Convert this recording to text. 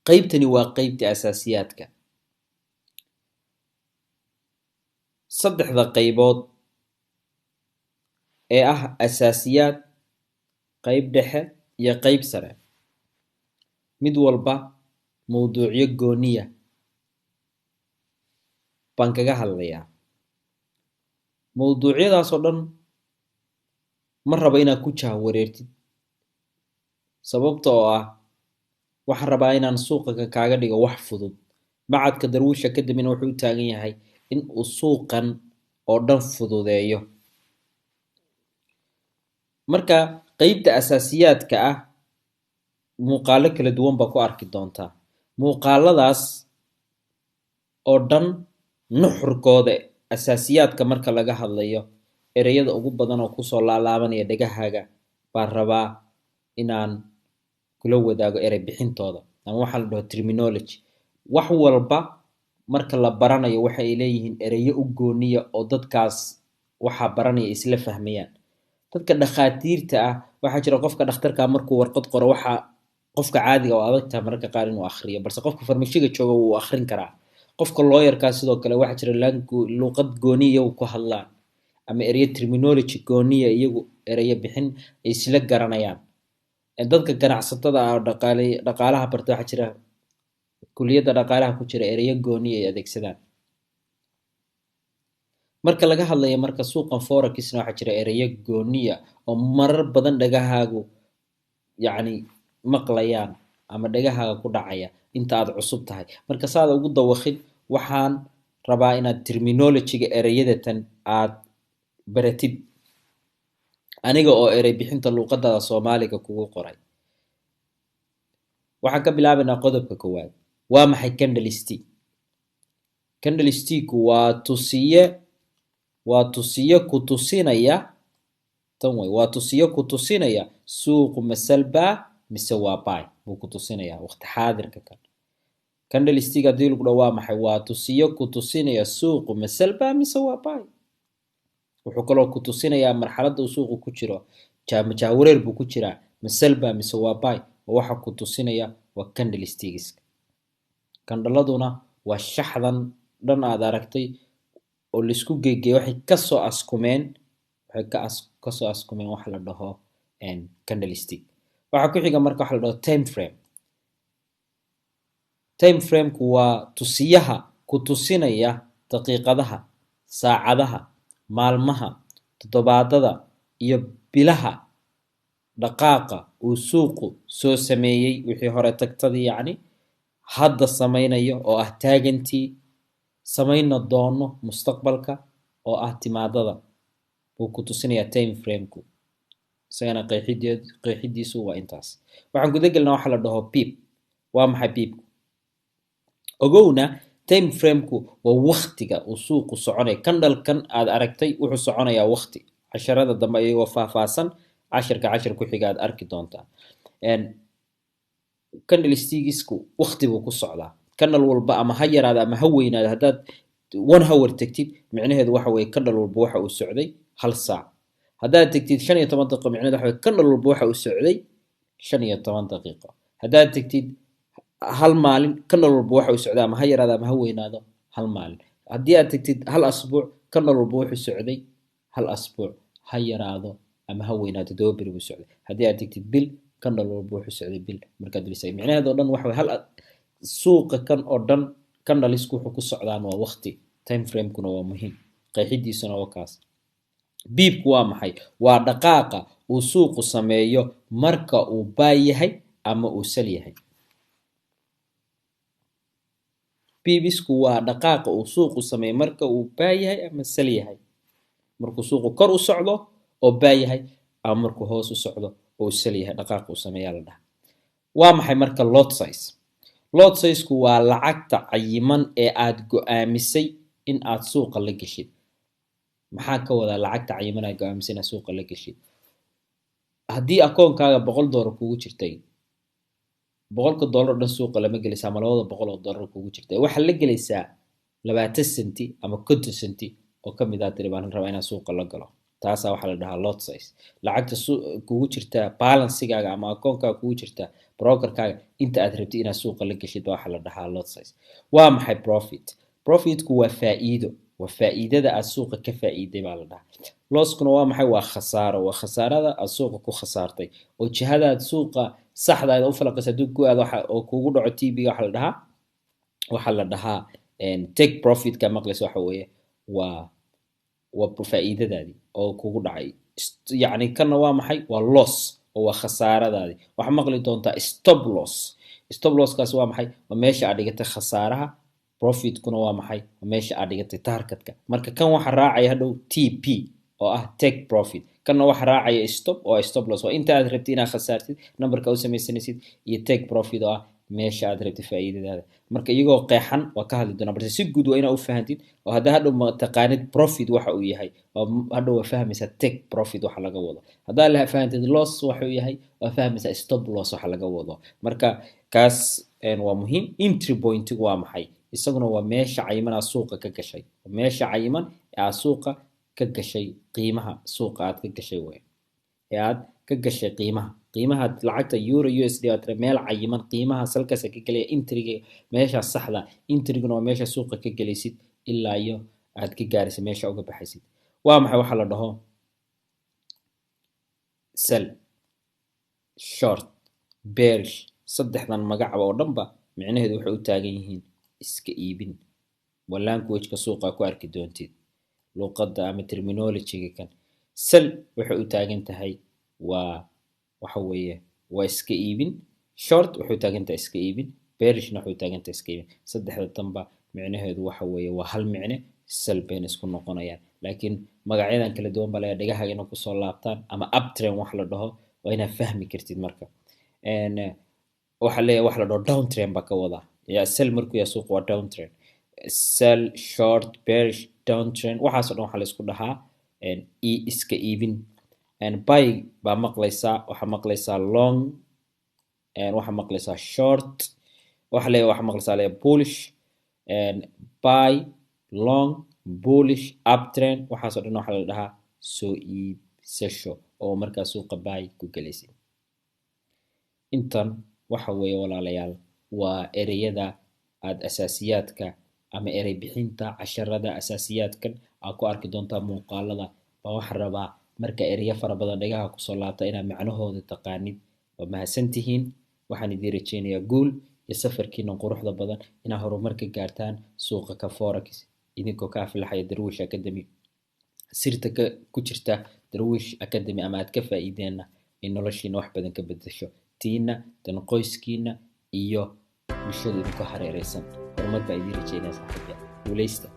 Qeybtani waa qeybta asaasiyaadka. Saddexda qaybood ee ah asaasiyaad, qeyb dhexe iyo qeyb sare, mid walba mowduucyo gooniya baan kaga hadlayaa. Mowduucyadaasoo dhan ma rabo inaad ku jahwareertid, sababta oo ah waxaan rabaa inaan suuqanka kaaga dhigo wax fudud. Macadka Darwiish Academyna wuxuu u taagan yahay in uu suuqan oo dhan fududeeyo. Marka qeybta asaasiyaadka ah muuqaalo kala duwan baa ku arki doontaa. Muuqaaladaas oo dhan nuxurkooda asaasiyaadka marka laga hadlayo, ereyada ugu badan oo kusoo laalaabanaya dhegahaaga baan rabaa inaan kula wadaago erey bixintooda, ama waxaa la dhaho terminology. Wax walba marka la baranayo waxa ay leeyihiin ereyo u gooniya oo dadkaas waxaa baranaya isla fahmayaan. Dadka dhakhaatiirta ah, waxaa jira qofka dhakhtarka markuu warqad qoro, waxa qofka caadiga oo adag tahay mararka qaar inuu akhriyo, balse qofka farmashiga jooga wuu akhrin karaa. Qofka lawyerkaa sidoo kale waxaa jira luuqad gooniya iyagu ku hadlaan, ama ereyo terminology gooniya iyagu ereyo bixin ay isla garanayaan. Dadka ganacsatada ah oo dhaqaalaha barta, waxaa jira kuliyadda dhaqaalaha ku jira ereyo gooniya ay adeegsadaan. Marka laga hadlayo marka suuqan forexna, waxaa jira ereyo gooniya oo marar badan dhagahaagu yacni maqlayaan ama dhagahaaga ku dhacaya inta aad cusub tahay. Marka saada ugu dawaqin, waxaan rabaa inaad terminology-ga ereyadatan aad baratid, aniga oo erey bixinta luuqadaada Soomaaliga kugu qoray. Waxaan ka bilaabaynaa qodobka koowaad. Waa maxay candlestick? Candlestick waa tusiye, waa tusiye ku tusinaya tan way, waa tusiye ku tusinaya suuqu ma sell baa mise waa buy buu ku tusinaya waqti xaadirka kan. Candlestick haddii lagu dhaho waa maxay, waa tusiye ku tusinaya suuqu ma sell baa mise waa buy. Wuxuu kaloo ku tusinayaa marxaladda uu suuqu ku jiro, jahwareer buu ku jiraa, ma sell baa mise waa buy. Oo waxa ku tusinaya waa candlesticks. Candleladuna waa shaxdan dhan aad aragtay oo laisku geegeeyay. Waxay kasoo askumeen, waxay ka kasoo askumeen waxa la dhaho candlestick. Waxaa ku xiga marka waxa la dhaho time frame. Time frameku waa tusiyaha ku tusinaya daqiiqadaha, saacadaha, maalmaha, toddobaadada iyo bilaha dhaqaaqa uu suuqu soo sameeyey, wixii hore tagtadii, yacni hadda samaynayo oo ah taagantii, samayna doono mustaqbalka oo ah timaadada buu ku tusinayaa time frameku. Isagana qeexideed qeexidiisu waa intaas. Waxaan guda gelnaa waxa la dhaho pip. Waa maxay pipku? Ogowna, time frameku waa waktiga uu suuqu soconaya. Candlekan aad aragtay wuxuu soconayaa wakti. Casharada dambe iyagoo faahfaahsan, cashirka cashir ku xiga aad arki doontaa. Candlesticksku wakti buu ku socdaa. Candle walba ama ha yaraada ama ha weynaada, haddaad 1 hour tegtid, micnaheedu waxa weeye candle walba waxa uu socday hal saac. Haddaad tegtid 15 daqiiqo, micnaheedu waxa weye candle walba waxa uu socday 15 daqiiqo. Haddaad tegtid hal maalin, candle walba waxa uu socday, ama ha yaraado ama ha weynaado, hal maalin. Haddii aad tegtid hal asbuuc, candle walba wuxuu socday hal asbuuc, ha yaraado ama ha weynaado, 7 beri buu socday. Haddii aad tegtid bil, candle walba wuxuu socday bil. Markaad bilisay, micnaheedu o dhan waxa weye hal suuqa kan oo dhan candlesku wuxuu ku socdaan waa waqti. Time framekuna waa muhiim, qeexidiisuna waa kaas. Pipku waa maxay? Waa dhaqaaqa uu suuqu sameeyo marka uu buy yahay ama uu sell yahay. Pipsku waa dhaqaaqa uu suuqu sameeyo marka uu buy yahay ama sell yahay, markuu suuqu kor u socdo oo buy yahay ama markuu hoos u socdo oo uu sell yahay, dhaqaaqa uu sameeyaa la dhaha. Waa maxay marka lot size? Lot sizeku waa lacagta cayiman ee aad go-aamisay in aad suuqa la geshid. Maxaa ka wadaa lacagta cayiman aad go-aamisay inaad suuqa la geshid? Haddii akoonkaaga $100 kugu jirtay, $100 o dhan suuqa lama gelaysa, ama $200 kugu jirtay, waxaad la gelaysaa 20 centi ama 50 centi oo kamid ah. Tiri baan rabaa inaan suuqa la galo. Taasaa waxaa la dhahaa lot size. Lacagta kugu jirta balancegaaga ama akoonkaaga kugu jirta brokerkaaga, inta aad rabtid inaad suuqa la geshid baa waxaa la dhahaa lot size. Waa maxay profit? Profitku waa faa'iido, waa faa'iidada aad suuqa ka faa'iiday baa la dhahaa. Losskuna waa maxay? Waa khasaaro, waa khasaarada aad suuqa ku khasaartay oo jihadaad suuqa saxda aad u falaqaysa hadduu ku aado waxa oo kugu dhaco TP-ga, waxaa la dhahaa take profitka maqlaysa. Waxa weeye waa faa'iidadaadii oo kugu dhacay. Yacni kanna waa maxay? Waa loss oo waa khasaaradaadii. Waxaa maqli doontaa stop loss. Stop losskaas waa maxay? Waa meesha aad dhigatay khasaaraha. Profitkuna waa maxay? Waa meesha aad dhigatay targetka. Marka kan waxa raacaya hadhow TP oo ah take profit, kanna waxa raacaya stop oo ah stop loss, waa inta aad rabtid inaad khasaartid numberka u samaysanaysid, iyo take profit oo ah meesha aad rabtid faa'iidadaada. Marka iyagoo qeexan waa ka hadli doonaa, balse si guud waa inaa u fahantid, oo haddaa hadhow ma taqaanid profit waxa uu yahay, waa hadhow waa fahmaysaa take profit waxa laga wado. Haddaa la fahantid loss waxa uu yahay, waa fahmaysaa stop loss waxa laga wado. Marka kaas waa muhiim. Entry pointigu waa maxay? Isaguna waa meesha cayiman aad suuqa ka gashay, meesha cayiman ee aad suuqa ka gashay, qiimaha suuqa aad ka gashay wey, ee aad ka gashay qiimaha lacagta euro USD aad tira meel cayiman qiimaha salkaasa ka gelaya entryga, meesha saxda. Entryguna waa meesha suuqa ka gelaysid ilaa iyo aad ka gaaraysid meesha uga baxaysid. Waa maxay waxa la dhaho sell, short, bearish? Saddexdan magacba oo dhanba micnaheedu waxay u taagan yihiin iska iibin. Waa languageka suuqa ku arki doontid, luqadda ama terminologyga. Kan sell waxay u taagan tahay waa waxa weeye waa iska iibin, short waxay u taagan tahay iska iibin, bearishna waxay u taagan tahay iska iibin. Saddexda tanba micnaheedu waxa weeye waa hal micne, sell bayna isku noqonayaan, laakiin magacyadan kala duwan baa laga dhagahaga inay kusoo laabtaan ama uptrend wax la dhaho waa inaad fahmi kartid. Marka waxa leeyahay wax la dhaho downtrend baa ka wadaa ya sell markuu yahay suuqa waa downtrend. Sell, short, bearish, downtrend, waxaasoo dhan waxaa la isku dhahaa iska iibin. Buy baa maqlaysaa, waxaa maqlaysaa long, waxaa maqlaysaa short, waxa leeyahay waxaa maqlaysaa leeyahay bullish. Buy, long, bullish, uptrend, waxaasoo dhan waxaa la dhahaa soo iibsasho oo markaa suuqa buy ku gelaysid. Intan waxa weeye, walaalayaal, waa ereyada aad asaasiyaadka ama erey bixinta casharada asaasiyaadkan aad ku arki doontaa muuqaalada. Baa waxaan rabaa marka ereyo fara badan dhagaha kusoo laabta inaad macnahooda taqaanid. Waa mahadsantihiin. Waxaan idiin rajeynayaa guul iyo safarkiina quruxda badan inaad horumar ka gaartaan suuqa ka forex, idinkoo ka aflaxaya Darwish Academy. Sirta ka ku jirta Darwish Academy ama aad ka faa'iideenna in noloshiina wax badan ka bedesho, tiina tan, qoyskiina iyo bulshada idinku hareereysan. Horumar baa idiin rajeynaya, saaxiibyaal. Guuleysta.